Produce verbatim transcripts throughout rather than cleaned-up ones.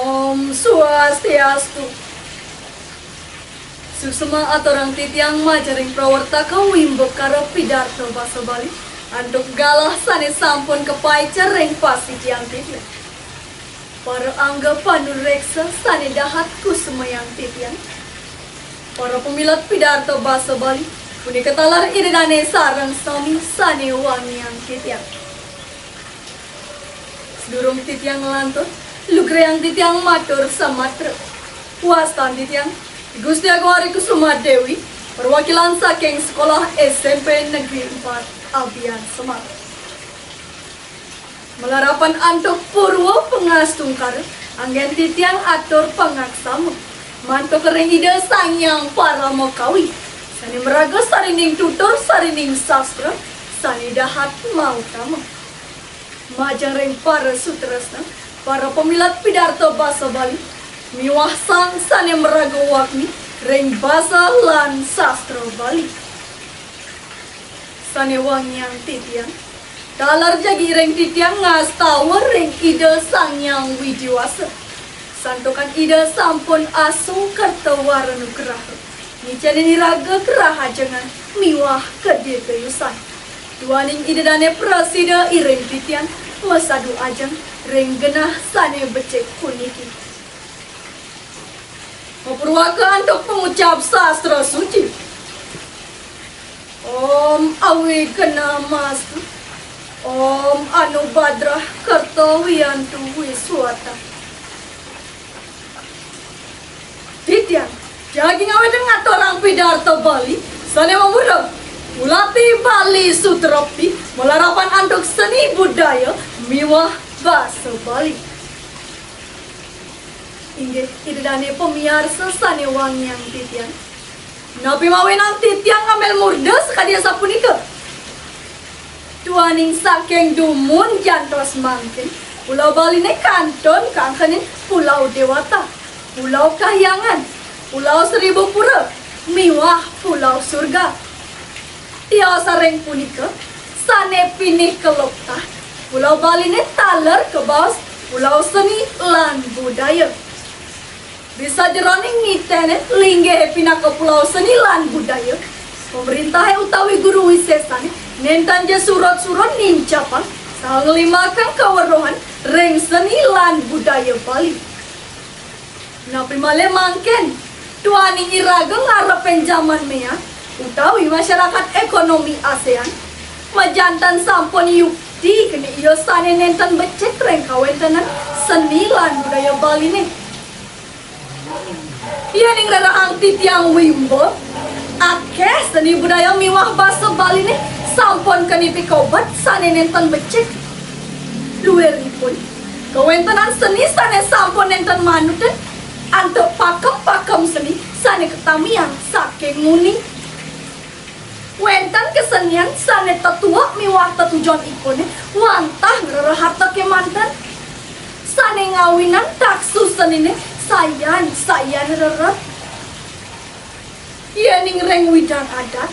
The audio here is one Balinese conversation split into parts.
Om Swastiastu. Suksma aturang titiang majeng ring prawartaka wimbakara pidarta basa Bali antuk galah sane sampun kapaica ring pasijian titiang. Para angga panureksa sane dahat kusumayang titiang. Para pamilet pidarta basa Bali, punika taler Ida Dane sareng sami sane wangiang titiang. Sadurung titiang nglantur, lugrayang titiang matur samatra. Wastan titiang, Gusti Agung Ari Kusuma Dewi, perwakilan saking Sekolah S M P Negeri empat Abian Semak. Malarapan antuk purwa pangastungkara, anggen titiang atur pangaksama mantuk ring Ida Sang Hyang Paramakawi, sane maraga sarining tutur, sarining sastra, sane dahat mautama. Majeng ring para sutresna, para pamilet pidarta basa Bali, miwah sang sane maraga wagni ring basa lan sastra Bali. Sane wangiang titiang, taler jagi ring titiang ngastawa ring Ida Sang Hyang Widi Wasa. Santukan Ida sampun asung kerta wara nugraha, ngicenin iraga karahajengan miwah kaditayusan. Duaning Ida Dane prasida iring titiang masadu ajeng ring genah sane becik puniki. Mapurwaka antuk pangucap sastra suci. Om Awignamastu. Om Anubhadrah Kartawiyantu Viswata. Titiang, jagi ngawitin ngaturang pidarta Bali sane mamurda Ulati Bali Sutrepti, malarapan antuk seni budaya miwah basa Bali. Inggih, Ida Dane pamiarsa sane wangiang titiang. Napi mawinan titiang ngambil murda sakadi asapunika? Duaning saking dumun jantos mangkin, Pulau Baline kantun kaanggenin Pulau Dewata, Pulau Kahyangan, Pulau Seribu Pura, miwah Pulau Surga. Tiosan ring punika, sane pinih kaleptah, Pulau Baline taler kabaos pulau seni lan budaya. Ri sajeroning nitenin linggihe pinaka pulau seni lan budaya, pamrentahe utawi guru wisesane nenten ja surud-surud nincapang saha nglimbakang kaweruhan ring seni lan budaya Bali. Napi malih mangkin, duaning iraga ngarepin jaman meah utawi masyarakat ekonomi ASEAN, majanten sampun yukti keni ia sane nenten becik ring kawentenan seni lan budaya Baline. Yening rerehang titiang wimba, akeh seni budaya miwah basa Baline sampun keni pikobet sane nenten becik. Luiripun, kawentenan seni sane sampun nenten manutin antuk pakem-pakem seni sane katamiang saking nguni. Wenten kesenian sane tetuek miwah tetujonipune wantah ngrerehatake manten, sane ngawinang taksu senine sayan-sayan rered. Yening ring widang adat,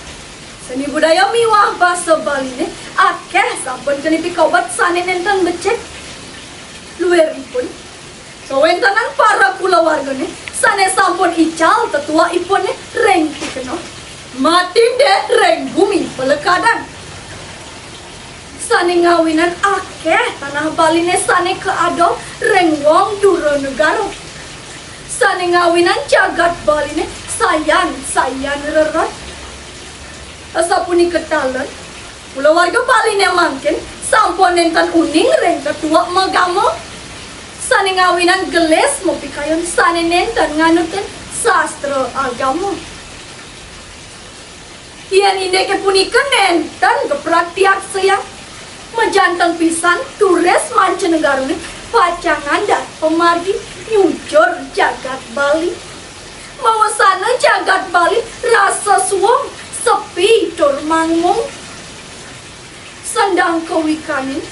seni budaya miwah basa Baline akeh sampun keni pikobet sane nenten becik. Luiripun, kawentenan para kulawargane sane sampun ical tetuekipune ring pikenoh, matinden ring gumi palekadan. Sane ngawinang akeh tanah Baline sane kaadol ring wong dura negara. Sane ngawinang jagat Baline sayan-sayan rered. Asapunika taler, kulawarga Baline mangkin sampun nenten uning ring tetuek magama. Sane ngawinang gelis mapikayun sane nenten nganutin sastra agama. Yen indike punika nenten kapraktiaksayang, majanten pisan turis mancanegarane pacang ngandar pamargi nyujur jagat Bali. Mawasana jagat Bali rasa suwung, sepi tur mangmung. Sendang kawikanin,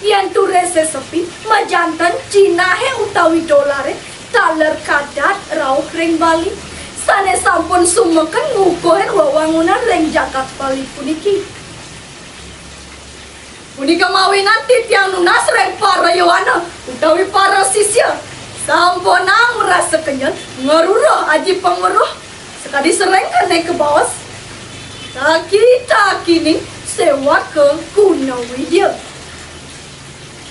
yen turise sepi, majanten jinahe utawi dolare taler kadat rauh ring Bali, sane sampun sumeken ngukuhin wewangunan ring jagat Bali puniki. Punika mawinan titiang nunas ring para yowana utawi para sisya, Sampunang marasa kenyel, ngruruh aji pangweruh, sakadi sareng kené kabaos, taki-takining séwaka guna widya.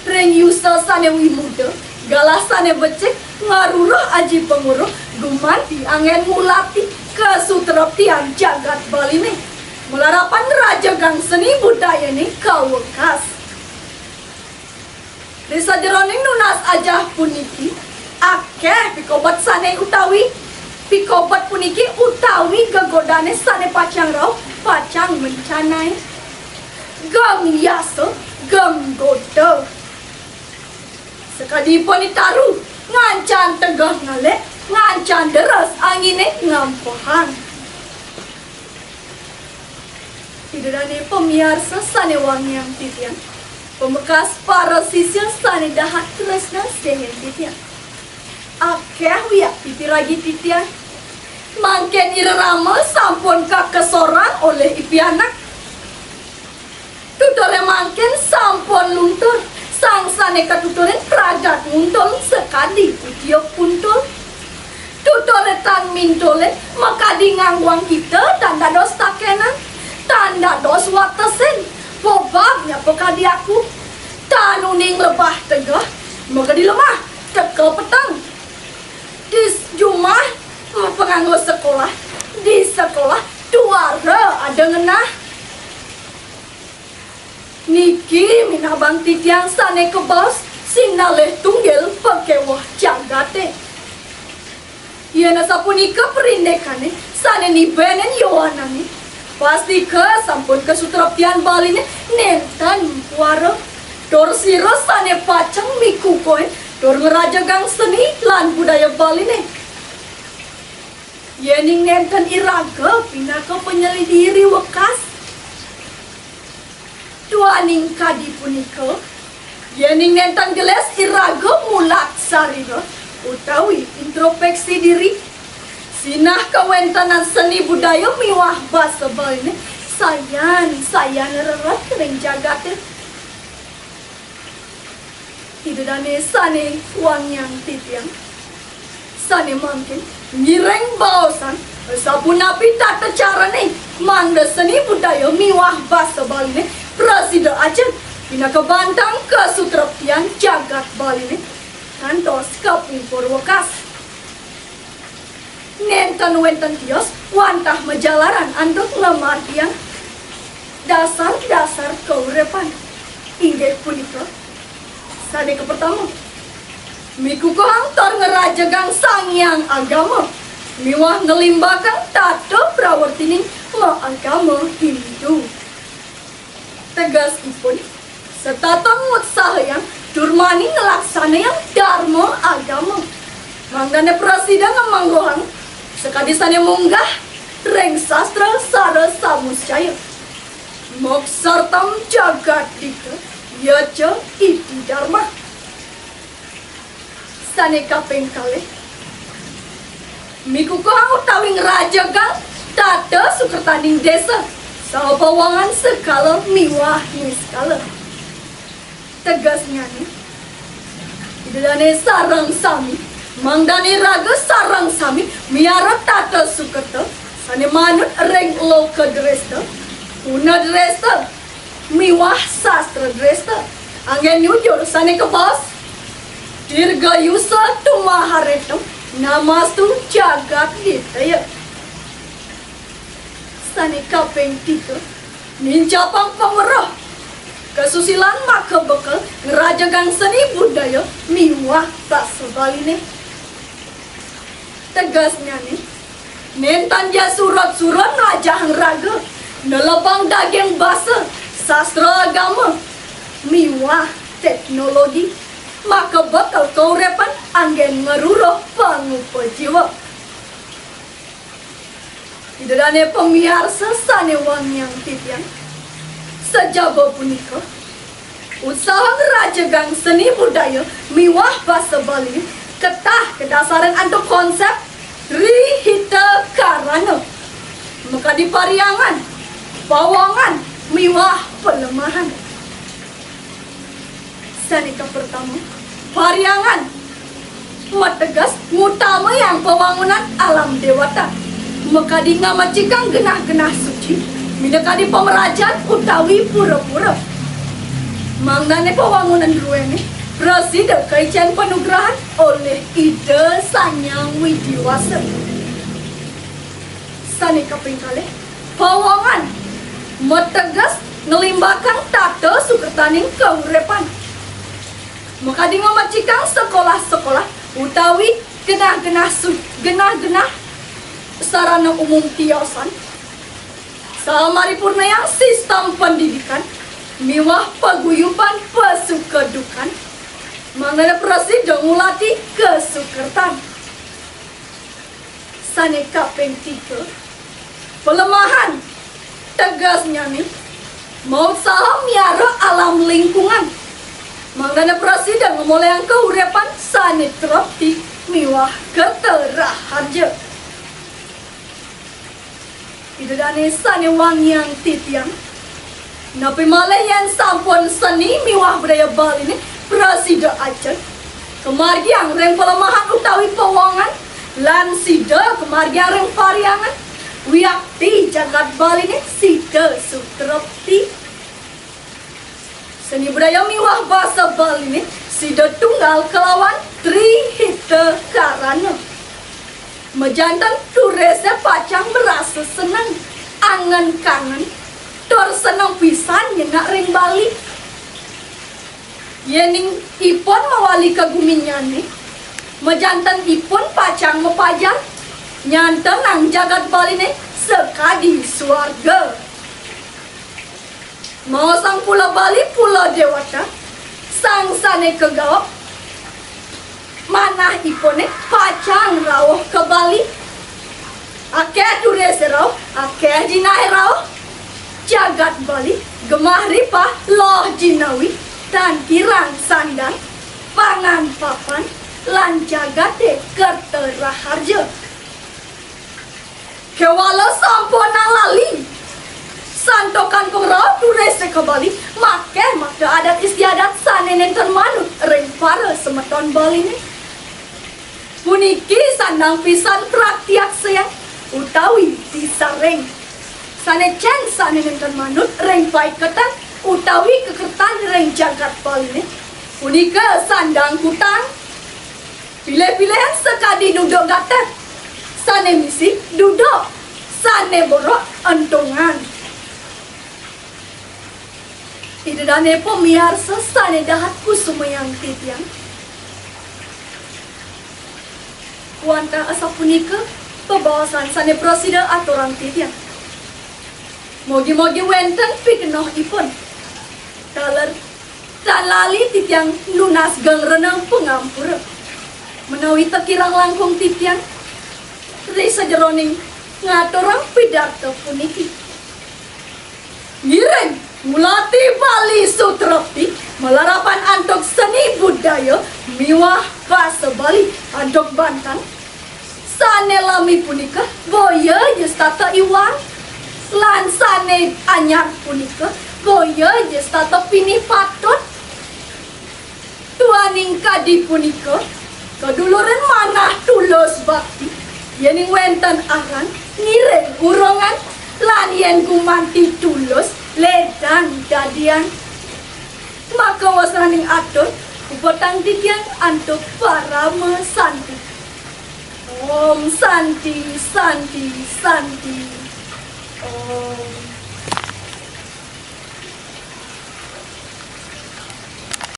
Ring yusa sané wimuda, galah sané becik, ngruruh aji pangweruh, gumanti anggén ngulati kasutreptian jagat Baliné, malarapan rajegang seni budayané kawekas. Ri sajeroning nunas ajah puniki, akéh pikobet sané utawi pikobet puniki utawi gegodané sané pacang rauh, pacang mencanai. Geng yasa, geng goda. Sakadi ipun i taru, ngancan tegeh ngalih, ngancan deres anginé ngampehang. Ida dané pamiarsa sané wangiang titiang, pamekas para sisia sané dahat tresna sihin titiang. Akéh wiakti piragi titiang. Mangkin ira rama sampun kakesorang olih i pianak. Tuturé mangkin sampun luntur, sang sané katuturin pragat nguntul sakadi i tiuk kuntul. Tuturé tan mintulin makadi ngangguang kita tan dados takénan, tan dados watesin, pobab nyapa kadi aku. Tan uning lebah tegeh, makadi lemah, teka peteng. Di jumah, panganggo sekolah, di sekolah, tuara ada ngenah. Niki minabang titiang sané kabaos sinalih tunggil pakéweh jagaté. Yén asapunika parindikané sané nibénin yowanané, pastika sampun kasutreptian Baliné nénten kuara. Tur sira sané pacang mikukuhin tur ngrajegang seni lan budaya Baliné. Yéning nénten iraga pinaka panyelidi ri wekas, duaning kadi punika, yéning nénten gelis iraga mulat sarira utawi introspeksi diri, sinah kawéntenan seni budaya miwah basa Baliné sayan-sayan reret ring jagaté. Ida dané sané wangiang titiang, sané mangkin ngiring baosan, sapunapi tata carané mangda seni budaya miwah basa Baliné prasida ajeg pinaka bantang kasutreptian jagat Baliné kantos kapungkur wekas. Nénten wénten tios wantah majalaran antuk ngamargiang dasar-dasar kauripan. Inggih punika, sané kapertama, mikukuhang tur ngrajegang Sang Hyang Agama miwah nglimbakang tata prawertining maagama Hindu. Tegesipun, setata ngutsahayang tur mani nglaksanayang dharma agama. Mangdané prasida ngamangguhang sakadi sané munggah ring sastra sara samuscaya. Moksartham jagadhika yaca iti dharma. Sané kaping kalih, mikukuhang utawi ngrajegang tata sukertaning désa saha pawangan sekala miwah niskala. Tegesnyané, Ida dané sareng sami, mangdané raga sareng sami miara tata sukerta sané manut ring loka dresta, guna dresta, miwah sastra dresta. Anggén nyujur sané kabaos, Dirgayusa tumaharitum namastu jagat hitaya. Sané kaping tiga, nincapang pangweruh kasusilan maka bekel ngrajegang seni budaya miwah basa Baliné. Tegesnyané, nénten ja surut-surut mlajahang raga, nelebang daging basa, sastra agama, miwah téknologi, maka bekel kauripan anggén ngruruh pangupa jiwa. Ida dané pamiarsa sané wangiang titiang, sajaba punika, usaha ngrajegang seni budaya miwah basa Bali ketah kadasarin antuk konsép Dri Hita Karana, makadi parhyangan, pawangan, miwah palemahan. Sané kapertama, parhyangan. Mateges ngutamayang pawangunan alam déwata. Makadi ngamecikang genah-genah suci, minakadi pamrajan utawi pura-pura. Mangdané pawangunan druéné prasida kaicén panugrahan olih Ida Sang Hyang Widhi Wasa. Sané kaping kalih, pawongan, mateges nglimbakang tata sukertaning kauripan. Makadi ngamecikang sekolah-sekolah utawi genah-genah su-, genah-genah sarana umum tiosan, saha maripurnayang sistem pendidikan miwah paguyuban pasukedukan, mangdané prasida ngulati kasukertan. Sané kaping tiga, pelemahan, tegesnyané, mautsaha miara alam lingkungan, mangdané prasida ngamolihang kauripan sané trepti miwah kerta raharja. Ida dané sané wangiang titiang, napi malih yén sampun seni miwah budaya Baliné prasida ajeg, kamargiang ring pelemahan utawi pawongan, lan sida kamargiang ring parhyangan, wiakti jagat Baliné sida sutrepti. Seni budaya miwah basa Baliné sida tunggal kalawan Tri Hita Karana. Majanten turisé pacang marasa seneng, angen-kangen, tur seneng pisan nyemak ring Bali. Yéning ipun mawali ka guminnyané, majanten ipun pacang mapajar, nyantenang jagat Baliné sakadi suarga. Maosang Pulo Bali pulo déwata, sang sané kagaok, manah ipuné pacang rauh ka Bali. Akéh turisé rauh, akéh jinahé rauh. Jagat Bali gemah ripah loh jinawi, tan kirang sandang, pangan papan, lan jagaté kerta raharja. Kéwala sampunang lali. Santukan pangrauh turisé ka Bali, makéh makta adat istiadat sané nénten manut ring para semeton Baliné. Puniki sandang pisan praktiaksayang utawi disaring. Sané cén sané nénten manut ring paiketan utawi kakertan ring jagat Baliné, punika sandang kutang. Pilih-pilihan sakadi duduk gater, sané misi duduk, sané borok entungan. Ida dané pamiarsa sané dahat kusumayang titiang. Wantah asapunika bebaosan sané prasida aturang titiang. Mugi-mugi wénten pikenohipun. Taler tan lali titiang nunas geng rena pangampura. Menawi tekirang langkung titiang ri sajeroning ngaturang pidarta puniki. Ngiring ngulati Bali sutrepti malarapan antuk seni budaya miwah basa Bali antuk bantang. Sané lami punika boya ja setata iwang, lan sané anyar punika boya ja setata pinih patut. Duaning kadi punika, kaduluran manah tulus bakti, yéning wénten aran ngiring urungan, lan yén gumanti tulus lédang dadian. Maka wasananing atur, puputang titiang antuk parama santi. Om Santi, Santi, Santi. Om